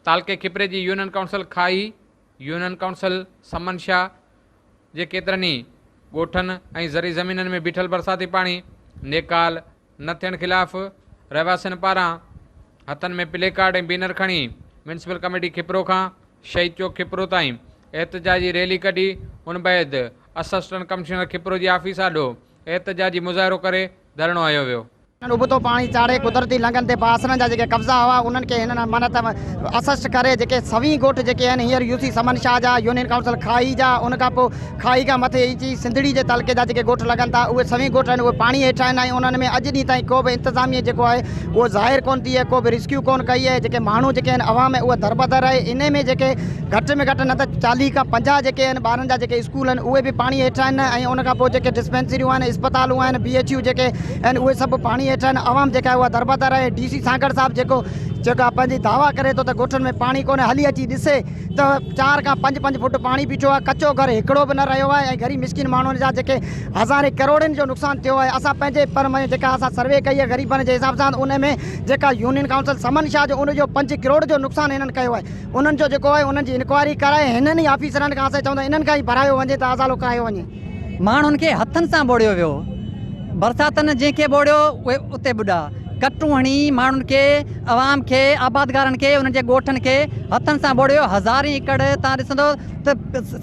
تعلقي کپري جي union council کاهي، union council سمن شاهه جي ڪيترن ئي ڳوٺن ۽ زرعي زمينن ۾ بيٺل برساتي پاڻي نيڪال نه ٿيڻ خلاف رهواسين پاران هٿن ۾ پلي ڪارڊ ۽ بينر کڻي ميونسپل ڪميٽي کپرو کان شهيد چوڪ کپرو تائين احتجاجي ريلي ڪڍي ان بعد اسسٽنٽ ڪمشنر کپرو جي آفيس آڏو احتجاجي مظاهرو ڪري ڌرڻو هنيو ويو. هنن ابتو پاڻي چاڙهي قدرتي لنگهن تي بااثرن جا جيڪي قبضا هئا انهن کي هنن معنيٰ ته اسسٽ ڪري جيڪي سوين ڳوٺ جيڪي آهن هينئر يو سي سمن شاهه جا يونين ڪائونسل کاهي جا ان کان پوء کاهي کان مٿي اچي سنڌڙي جي تعلقي جا جيڪي ڳوٺ لڳن ٿا اهي سوين ڳوٺ آهن اهي پاڻي هيٺ آهن ۽ انهن ۾ اڄ ڏينهن تائين ڪو به انتظاميه جيڪو آهي اهو ظاهر ڪونه ٿي آهي ڪو به ريسڪيو ڪونه ڪئي آهي جيڪي ماڻهو جيڪي آهن عوام اهو دربدر آهي انهي ۾ جيڪي گهٽ ۾ گهٽ نه ته 40 کان 50 جيڪي آهن ٻارن جا جيڪي اسڪول آهن اهي به پاڻي هيٺ آهن ۽ ان کان پوء جيڪي ڊسپينسريون آهن اسپتالون آهن بي ايڇ يو جيڪي آهن اهي سڀ پاڻي هيٺ آهن عوام جيڪا آهي اها دربدر آهي ڊي سي سانگهڙ صاحب جيڪو جيڪا پنهنجي دعويٰ ڪري ٿو ته ڳوٺن ۾ پاڻي ڪونهي هلي اچي ڏسي ته چار کان پنج پنج فوٽ پاڻي بيٺو آهي ڪچو گهر هڪڙو به نه رهيو آهي ۽ غريب مسڪين ماڻهن جا جيڪي هزارين ڪروڙين جو نقصان ٿيو آهي اسان پنهنجي پر ۾ جيڪا اسان سروي ڪئي آهي غريبن جي حساب سان ان ۾ جيڪا يونين ڪائونسل سمن شاهه جو ان جو پنج ڪروڙ جو نقصان هنن ڪيو آهي انهن جو جيڪو آهي انهن جي انڪوائري ڪرائي هنن ئي آفيسرن کان اسين چئون ٿا انهن کان ئي ڀرايو وڃي ته ازالو ڪرايو وڃي. ماڻهن کي هٿن سان ٻوڙيو ويو، برساتن جنهن کي ٻوڙيو اهي اتي ٻڏا، ڪٽون هڻي ماڻهن کي، عوام کي، آبادگارن کي، انهن جي ڳوٺن کي هٿن سان ٻوڙيو ويو، هزارين ايڪڙ تان ڏسندو ته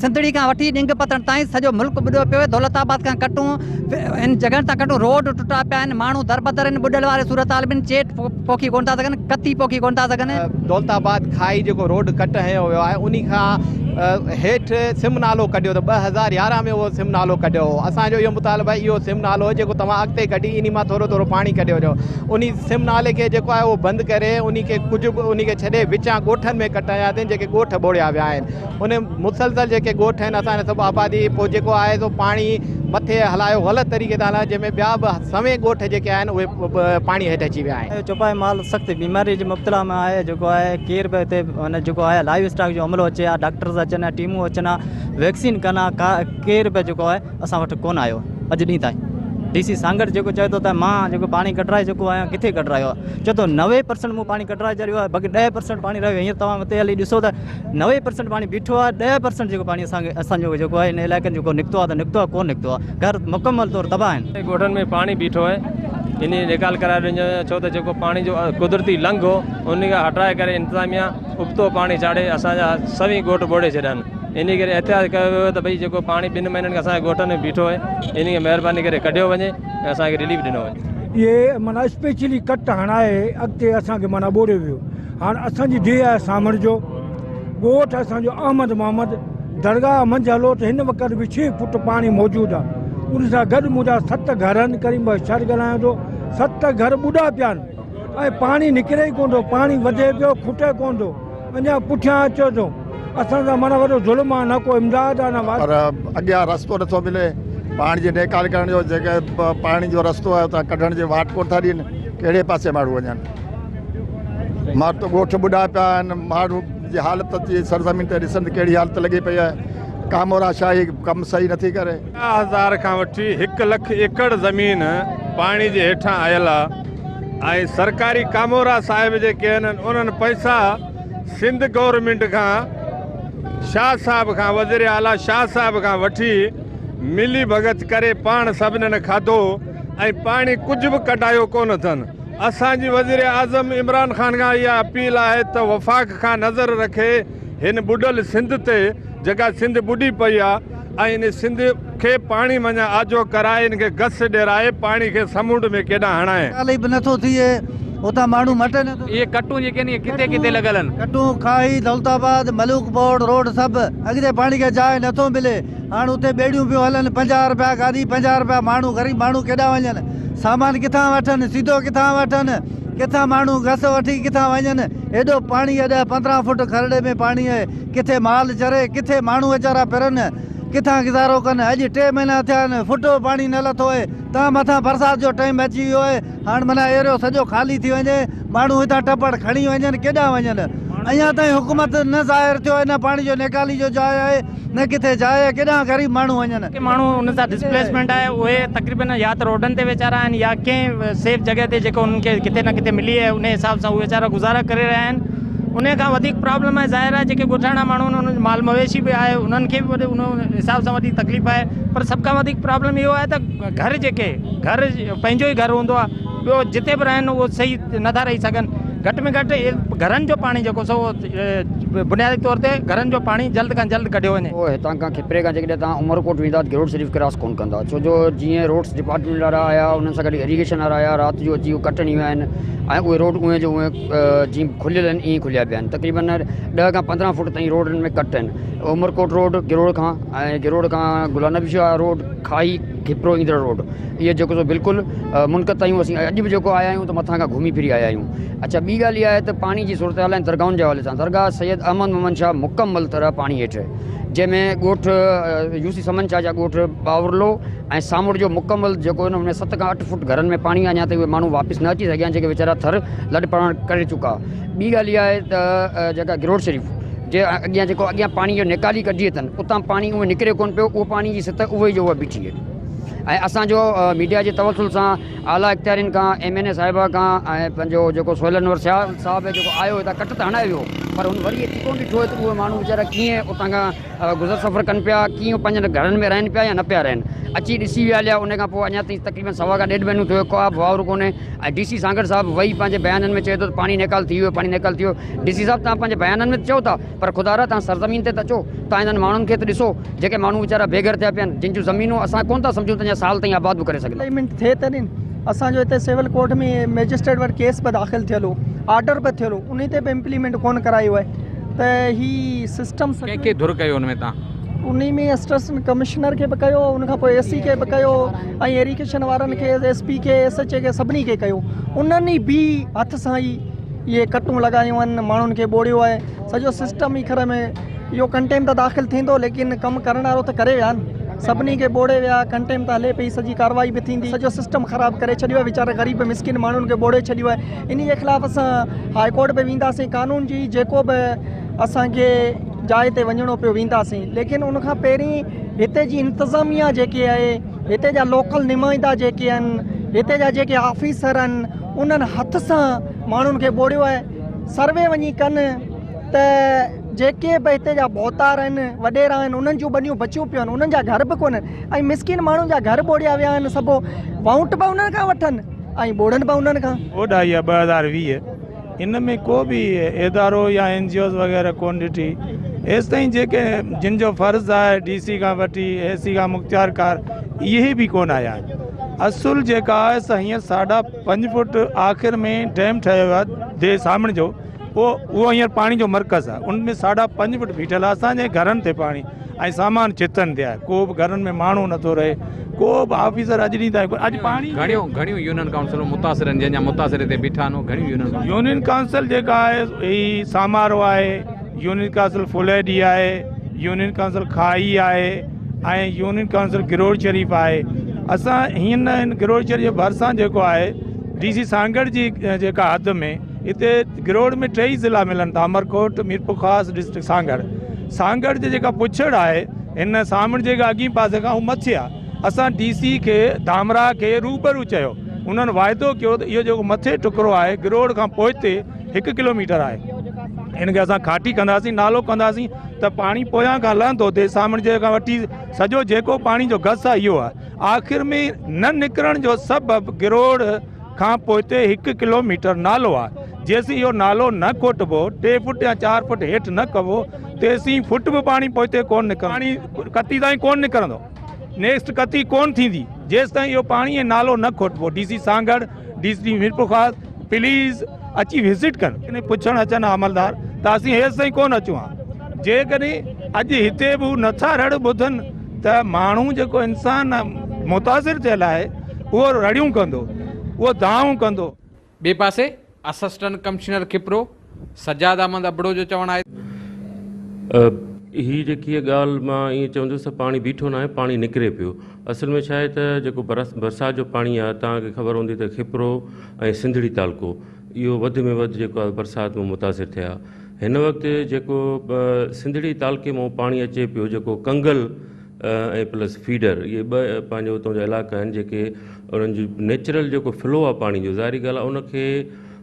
سنڌڙي کان وٺي ڏنگ پتڻ تائين سڄو ملڪ ٻڏو پيو آهي، دولت آباد کان ڪٽون ان جڳهن تان ڪٽون روڊ ٽٽا پيا آهن، ماڻهو دربدر آهن، ٻڏل واري صورتحال ۾ چيٽ پوکي ڪونه ٿا سگهن، ڪتي پوکي ڪونه ٿا سگهن. دولت آباد کائي جيڪو روڊ ڪٽ هنيو ويو آهي انهي کان هيٺ سم نالو ڪڍيو ته 2011 ۾ اهو سم نالو ڪڍيو هو اسان جو اهو مطالبو آهي اهو سم نالو جيڪو توهان اڳتي ڪڍي انهي مان ٿورو ٿورو پاڻي ڪڍيو وڃو انهي سم نالي کي جيڪو آهي اهو بند ڪري انهي کي ڪجهه به انهي کي ڇڏي وچان ڳوٺن ۾ ڪٽ هنيا اٿن جيڪي ڳوٺ ٻوڙيا ويا آهن ان مسلسل جيڪي ڳوٺ آهن اسان سڀ آبادي پوء جيڪو آهي سو پاڻي مٿي هلايو غلط طريقي تان هلايو جنهن ۾ ٻيا به سوين ڳوٺ جيڪي آهن اهي پاڻي هيٺ اچي ويا آهن. چوپائي مال سخت بيماري جي مبتلا ۾ آهي جيڪو آهي ڪير به هتي ان جيڪو آهي لائيو اسٽاڪ جو عملو اچي ها ڊاڪٽرز اچن ها ٽيمون اچن ها ويڪسين ڪن ها ڪا ڪير به جيڪو آهي اسان وٽ ڪونه آيو اڄ ڏينهن تائين ڊي سي سانگهڙ جيڪو چئي ٿو ته مان جيڪو پاڻي ڪڍرائي چڪو آهيان ڪٿي ڪڍرايو آهي چئي ٿو 90 پرسنٽ مون پاڻي ڪڍرائي ڇڏيو آهي باقي 10 پرسنٽ پاڻي رهيو هينئر توهان اتي هلي ڏسو ته 90 پرسنٽ پاڻي بيٺو آهي 10 پرسنٽ جيڪو پاڻي اسان کي اسان جو جيڪو آهي هن علائقن جيڪو نڪتو آهي ته نڪتو آهي ڪونه نڪتو آهي گهر مڪمل طور تباهه آهن. ڳوٺن ۾ پاڻي بيٺو آهي انهي جي نيڪال ڪرائي ڏنو وڃي ڇو ته جيڪو پاڻي جو قدرتي لنگهه هو انهي کي هٽائي ڪري انتظاميا ابتو پاڻي چاڙهي اسان جا سوين ڳوٺ ٻوڙي ڇڏيا آهن انهي ڪري احتياط ڪيو ويو ته ڀئي جيڪو پاڻي ٻن مهينن کان اسان جي ڳوٺن ۾ بيٺو آهي انهي کي مهرباني ڪري ڪڍيو وڃي ۽ اسان کي رليف ڏنو وڃي. اهي معنيٰ اسپيشلي ڪٽ هڻائي اڳتي اسان کي معنيٰ ٻوڙيو ويو. هاڻ اسان جي ديهه آهي سامڻ جو ڳوٺ اسان جو احمد محمد درگاهه منجهه هلو ته هن وقت به ڇهه فوٽ پاڻي موجود آهي ان سان گڏ منهنجا ست گهر آهن ڪريم بخش شر ڳالهايان ٿو ست گهر ٻڏا پيا آهن ۽ پاڻي نڪري ئي ڪونه ٿو پاڻي وڌي پيو کٽي ڪونه ٿو اڃا پٺيان اچي ٿو اسان سان معنيٰ وڏو ظلم آهي نه ڪو امداد آهي نه پر اڳيان رستو نٿو ملي پاڻي جي نيڪال ڪرڻ جو جيڪي پاڻي جو رستو آهي اتان ڪڍڻ جي واٽ ڪونه ٿا ڏين ڪهڙي پاسي ماڻهو وڃن مار ته ڳوٺ ٻڏا پيا آهن ماڻهو جي حالت اچي سرزمين تي ڏسن ته ڪهڙي حالت لڳي پئي آهي ڪامورا شاهي ڪم صحيح نٿي ڪري. 50,000 کان وٺي هڪ لک ايڪڙ زمين پاڻي جي هيٺان آيل آ ۽ سرڪاري ڪامورا صاحب جيڪي آهن انهن پئسا سنڌ گورنمينٽ کان شاهه صاحب کان وزير اعليٰ شاهه صاحب کان وٺي ملي ڀڳت ڪري پاڻ سڀنن کاڌو ۽ پاڻي ڪجهه به ڪڍايو ڪونه اٿن. اسان جي وزيراعظم عمران خان کان اها اپيل آهي ته وفاق کان نظر رکي هن ٻڏل سنڌ تي جيڪا سنڌ ٻڏي پئي آ ۽ ان سنڌ کي پاڻي منجهان آجو ڪرائي ان کي گس ڏيرائي پاڻي کي سمونڊ ۾ ڪيڏانهن هڻائي. نيڪالي به نٿو ٿئي اتان ماڻهو مٽي نٿو. اهي ڪٽون جيڪي آهن اهي ڪٿي ڪٿي لڳل آهن. ڪٽون، کاهي، دولت آباد، ملوڪ بورڊ روڊ سڀ اڳتي پاڻي کي جاء نٿو ملي. هاڻ اتي ٻيڙيون پيون هلن 50 رپيا گاڏي 50 رپيا ماڻهو غريب ماڻهو ڪيڏانهن وڃن سامان ڪٿان وٺن سيڌو ڪٿان وٺن ڪٿان ماڻهو گس وٺي ڪٿان وڃن ايڏو پاڻي آهي 10 15 فوٽ کرڙي ۾ پاڻي آهي ڪٿي مال چري ڪٿي ماڻهو ويچارا پرن ڪٿان گذارو ڪن اڄ ٽي مهينا ٿيا آهن فٽ به پاڻي نه لٿو آهي تان مٿان برسات جو ٽائيم اچي ويو آهي هاڻ معنيٰ ايريو سڄو خالي ٿي وڃي ماڻهو هتان ٽپڙ کڻي وڃن ڪيڏانهن وڃن اڃا تائين حڪومت نه ظاهر ٿيو آهي نه پاڻي جو نيڪالي جو جاء آهي نه ڪٿي جاء آهي ڪيڏانهن غريب ماڻهو وڃن. جيڪي ماڻهو ان سان ڊسپليسمينٽ آهي اهي تقريبن يا ته روڊن تي ويچارا آهن يا ڪنهن سيف جڳهه تي جيڪو انهن کي ڪٿي نه ڪٿي ملي آهي انهي حساب سان اهي ويچارا گذارا ڪري رهيا آهن ان کان وڌيڪ پرابلم آهي ظاهر آهي جيڪي ڳوٺاڻا ماڻهو آهن انهن جو مال مويشي به آهي انهن کي به وڏي ان حساب سان وڏي تڪليف آهي پر سڀ کان وڌيڪ پرابلم اهو آهي ته گهر جيڪي گهر پنهنجو ئي گهر هوندو آهي ٻيو جتي به رهن اهو صحيح نٿا رهي سگهن گهٽ ۾ گهٽ گهرن جو پاڻي جيڪو سو بنيادي طور تي گهرن جو پاڻي جلد کان جلد ڪڍيو وڃي. پوء هتان کان کپري کان جيڪڏهن توهان عمرڪوٽ ويندا ته گروڊ شريف ڪراس ڪونه ڪندا ڇو جو جيئن روڊس ڊپارٽمينٽ وارا آيا انهن سان گڏ ايريگيشن وارا آيا رات جو اچي اهي ڪٽ هڻي ويا آهن ۽ اهي روڊ اونهي جو اونهي جيئن کليل آهن ائين کليا پيا آهن تقريبن ڏهه کان 15 فوٽ تائين روڊن ۾ ڪٽ آهن عمرڪوٽ روڊ گروڙ کان ۽ گروڙ کان غلام نبي شاهه روڊ کائي کپرو ايندڙ روڊ اهي جيڪو سو بلڪل منقطع آهيون اسين اڄ به جيڪو آيا آهيون ته مٿان کان گهمي ڦري آيا آهيون اڇا ٻي ڳالهه اها آهي ته پاڻي جي صورتحال ۽ درگاهن جي حوالي سان درگاهه سيد احمد محمد شاهه مڪمل طرح پاڻي هيٺ جنهن ۾ ڳوٺ يو سي سمن شاهه جا ڳوٺ ٻاورلو ۽ ساموڙ جو مڪمل جيڪو آهن ان ۾ 7 کان 8 فوٽ گهرن ۾ پاڻي اڃا تائين اهي ماڻهو واپس نه اچي سگهيا آهن جيڪي ويچارا ٿر لڏ پلاڻ ڪري چڪا ٻي ڳالهه اها آهي ته جيڪا گروڙ شريف جي اڳيان جيڪو اڳيان پاڻي جو نيڪالي ڪڍي اٿن اتان پاڻي اهو نڪري ڪونه پيو اهو پاڻي جي سطح اهو ئي جو اها بيٺي آهي ۽ اسان جو ميڊيا جي توسل سان اعليٰ اختيارين کان ايم اين اي صاحبه کان ۽ پنهنجو جيڪو سهيل انور سيال صاحب جيڪو آيو هتان ڪٽ ته هڻائي ويو پر هن وري اچي ڪونه ڏٺو ته اهي ماڻهو ويچارا ڪيئن اتان کان گذر سفر ڪن پيا ڪيئن پنهنجن گهرن ۾ رهن پيا يا نه پيا رهن اچي ڏسي ويا هليا ان کان پوء اڃا تائين تقريبن سوا کان ڏيڍ مهينو ٿيو ڪو به واور ڪونهي ۽ ڊي سي سانگهڙ صاحب وئي پنهنجي بيانن ۾ چئي ٿو ته پاڻي نيڪال ٿي ويو پاڻي نيڪال ٿي ويو ڊي سي صاحب توهان پنهنجي بيانن ۾ ته چئو ٿا پر خدارا توهان سرزمين تي ته اچو، توهان انهن ماڻهن کي ته ڏسو، جيڪي ماڻهو ويچارا بي گهر ٿيا پيا آهن، جن جون زمينون اسان ڪونه ٿا سمجهون ته اڃا سال تائين آباد به ڪري سگهندا. امپليمينٽ ٿئي ته ڏين، اسان جو هتي سول ڪورٽ ۾ مئجسٽريٽ وٽ ڪيس به داخل ٿيل هو، آرڊر به ٿيل هو، انهي تي به امپليمينٽ ڪونه ڪرايو آهي ته هي سسٽم سڄو. ڪنهن کي ڌر ڪيو ان ۾ توهان؟ انهي ۾ اسسٽنٽ ڪمشنر کي به ڪيو، ان کان پوء اي سي کي به ڪيو ۽ ايريگيشن وارن کي، ايس پي کي، ايس ايڇ اي کي سڀني کي ڪيو، انهن ئي به هٿ سان ئي اهي ڪٽون لڳايون آهن، ماڻهن کي ٻوڙيو آهي. سڄو سسٽم ئي کر ۾ اهو ڪنٽيم ته داخل ٿيندو ليڪن ڪم ڪرڻ وارو ته ڪري ويا نه سڀني کي ٻوڙي ويا ڪنٽيم ته هلي پئي سڄي ڪارروائي به ٿيندي سڄو سسٽم خراب ڪري ڇڏيو آهي ويچارا غريب مسڪين ماڻهن کي ٻوڙي ڇڏيو آهي انهي جي خلاف اسان هاء ڪورٽ به وينداسين قانون جي جيڪو به اسان کي جاء تي وڃڻو پيو وينداسين ليڪن ان کان پهرين هتي جي انتظاميا جيڪي آهي هتي جا لوڪل نمائندا جيڪي آهن هتي جا جيڪي آفيسر آهن انهن هٿ سان ماڻهن کي ٻوڙيو آهي سروي وڃي ڪن ته جيڪي به هتي جا ڀوتار آهن وڏيرا آهن انهن جون ٻنيون بچيون پيون آهن انهن جا گهر به ڪونهن ۽ مسڪين ماڻهن جا گهر ٻوڙيا ويا آهن سڀ وائونٽ به انهن کان وٺن ۽ ٻوڙن به انهن کان. ٻوڏ آئي آهي 2020 ان ۾ ڪو به ادارو يا اين جي اوز وغيره ڪون ڏٺي ايستائين جيڪي جن جو فرض آهي ڊي سي کان وٺي اي سي کان مختيارڪار اهي به ڪون آيا آهن اصل جيڪا آهي سا هينئر ساڍا 5 فوٽ آخر ۾ ڊيم ٺهيو آهي ديهه سامڻ جو اهو هينئر پاڻي جو مرڪز آهي ان ۾ ساڍا 5 فوٽ بيٺل آهي اسان جي گهرن تي پاڻي ۽ سامان ڇتن تي آهي ڪو به گهرن ۾ ماڻهو نٿو رهي ڪو به آفيسر اڄ ڏينهن تائين اڄ پاڻي گهڻيون گهڻيون يونين ڪائونسلون متاثر آهن جنهن جا متاثر هتي بيٺا آهن گهڻيون يونين ڪائونسلون يونين ڪائونسل جيڪا آهي هي سامارو آهي يونين ڪائونسل ڦليڏي آهي يونين ڪائونسل کاهي آهي ۽ يونين ڪائونسل گروڙ شريف آهي اسان هن هن گروڙ شريف جي ڀرسان جيڪو آهي ڊي سي سانگهڙ جي جيڪا حد ۾ هتي گروڙ ۾ ٽئي ضلعا ملن ٿا عمرڪوٽ ميرپورخاص ڊسٽرڪٽ سانگهڙ سانگهڙ جي جيڪا پڇڙ آهي هن سامڻ جي اڳئين پاسي کان هو مٿي آهي اسان ڊي سي کي ڌامراهه کي روبرو چيو انهن واعدو ڪيو ته اهو جيڪو مٿي ٽڪرو آهي گروڙ کان پوئتي هڪ ڪلوميٽر آهي ان کي اسان کاٽي ڪنداسين نالو ڪنداسين ته پاڻي پويان کان لهندو the سامڻ جي کان وٺي سڄو جيڪو پاڻي جو گس آهي اهو آهي آخر ۾ نه نڪرڻ جو سبب گروڙ کان پوئتي هڪ ڪلو ميٽر نالو آهي جيسين اهو نالو نه کوٽبو 3 فوٽ يا 4 فوٽ هيٺ نه ڪبو تيسين فوٽ به پاڻي پوئتي ڪونه نڪرندو پاڻي ڪتي تائين ڪونه نڪرندو نيڪسٽ ڪتي ڪونه ٿيندي جيستائين اهو پاڻي ۽ نالو نه کوٽبو D C Sanghar D C Mirpurkhas please اچي وزٽ ڪن. ڪڏهن پڇڻ اچن ها عملدار ته اسين هيستائين ڪونه اچون ها. جيڪڏهن اڄ هتي به هو نٿا رڙ ٻڌن ته ماڻهو جيڪو انسان متاثر ٿيل آهي اهو رڙيون ڪندو، اهو دانهون ڪندو. ٻئي پاسي اسسٽنٽ ڪمشنر کپرو سجاد احمد ابڙو جو چوڻ آهي ته. هي جيڪي ڳالهه مان ائين چوندس ته پاڻي بيٺو ناهي پاڻي نڪري پيو. اصل ۾ ڇا آهي ته جيڪو برسات جو پاڻي آهي توهان کي خبر هوندي ته کپرو ۽ سنڌڙي تعلقو اهو وڌ ۾ وڌ جيڪو آهي برسات ۾ متاثر ٿيا هن وقت جيڪو سنڌڙي تعلقي مان پاڻي اچي پيو جيڪو ڪنگل ۽ پلس فيڊر اهي ٻه پنهنجو اتان جا علائقا آهن جيڪي انهن جو نيچرل جيڪو فلو آهي پاڻي جو ظاهري ڳالهه آهي ان کي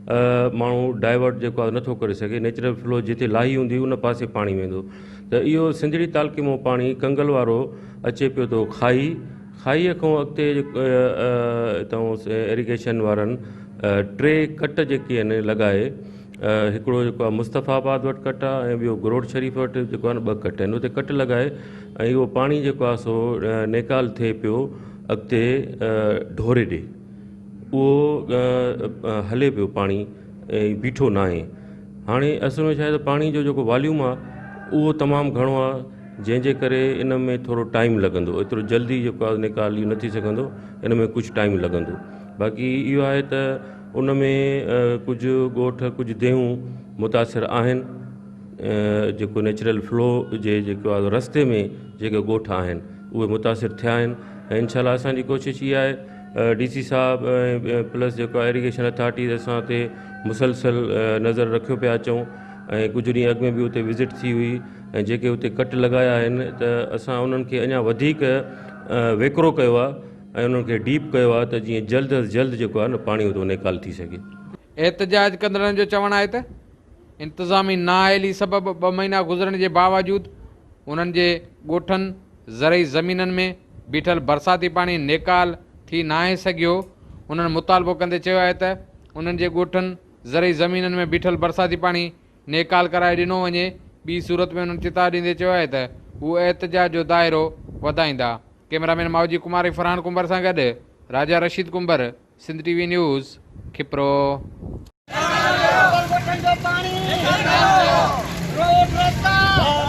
ماڻهو ڊائيورٽ جيڪو آهي نٿو ڪري سگهي نيچرل فلو جتي لاهي هوندي ان پاسي پاڻي ويندو ته اهو سنڌڙي تعلقي مان پاڻي ڪنگل وارو اچي پيو ٿو کائي کائيء کان اڳتي هتان ايريگيشن وارن ٽي ڪٽ جيڪي آهن لڳائي هڪڙو جيڪو آهي مصطفيٰ آباد وٽ ڪٽ آهي ۽ ٻيو گروڊ شريف وٽ جيڪو آهي نه ٻه ڪٽ آهن اتي ڪٽ لڳائي ۽ اهو پاڻي جيڪو آهي سو نيڪال ٿئي پيو اڳتي ڍوري ڏي اهو هلي پيو پاڻي ۽ بيٺو ناهي هاڻي اصل ۾ ڇا آهي ته پاڻي جو جيڪو واليوم آهي اهو تمام گهڻو آهي جنهن جي ڪري ان ۾ ٿورو ٽائيم لڳندو ايترو جلدي جيڪو آهي نيڪال اهو نه ٿي سگهندو ان ۾ ڪجهه ٽائيم لڳندو باقي اهو آهي ته ان ۾ ڪجهه ڳوٺ ڪجهه ديهون متاثر آهن جيڪو نيچرل فلو جي جيڪو آهي رستي ۾ جيڪي ڳوٺ آهن اهي متاثر ٿيا آهن ۽ انشاء الله اسان جي ڪوشش اها آهي ڊي سي صاحب ۽ پلس جيڪو آهي ايريگيشن اٿارٽي اسان تي مسلسل نظر رکيو پيا اچون ۽ ڪجهه ڏينهن اڳ ۾ به اتي وزٽ ٿي هئي ۽ جيڪي اتي ڪٽ لڳايا آهن ته اسان انهن کي اڃا وڌيڪ ويڪرو ڪيو آهي ۽ انهن کي ڊيپ ڪيو آهي ته جيئن جلد از جلد جيڪو آهي نه پاڻي اتو نيڪال ٿي سگهي. احتجاج ڪندڙن جو چوڻ آهي ته انتظامي نااهلي سبب ٻه مهينا گذرڻ جي باوجود انهن جي ڳوٺن زرعي زمينن ۾ بيٺل برساتي پاڻي نيڪال ٿي ناهي سگهيو، انهن مطالبو ڪندي چيو آهي ته انهن جي ڳوٺن زرعي زمينن ۾ بيٺل برساتي پاڻي نيڪال ڪرائي ڏنو وڃي، ٻي صورت ۾ انهن چتاء ڏيندي چيو آهي ته هو احتجاج جو دائرو وڌائيندا. ڪئميرا مين ماوجي ڪمار ۽ فرحان ڪنڀر سان گڏ Raja Rasheed Kumbhar, Sindh T V news, Khipro. ڳوٺن جو پاڻي روڊ رستا.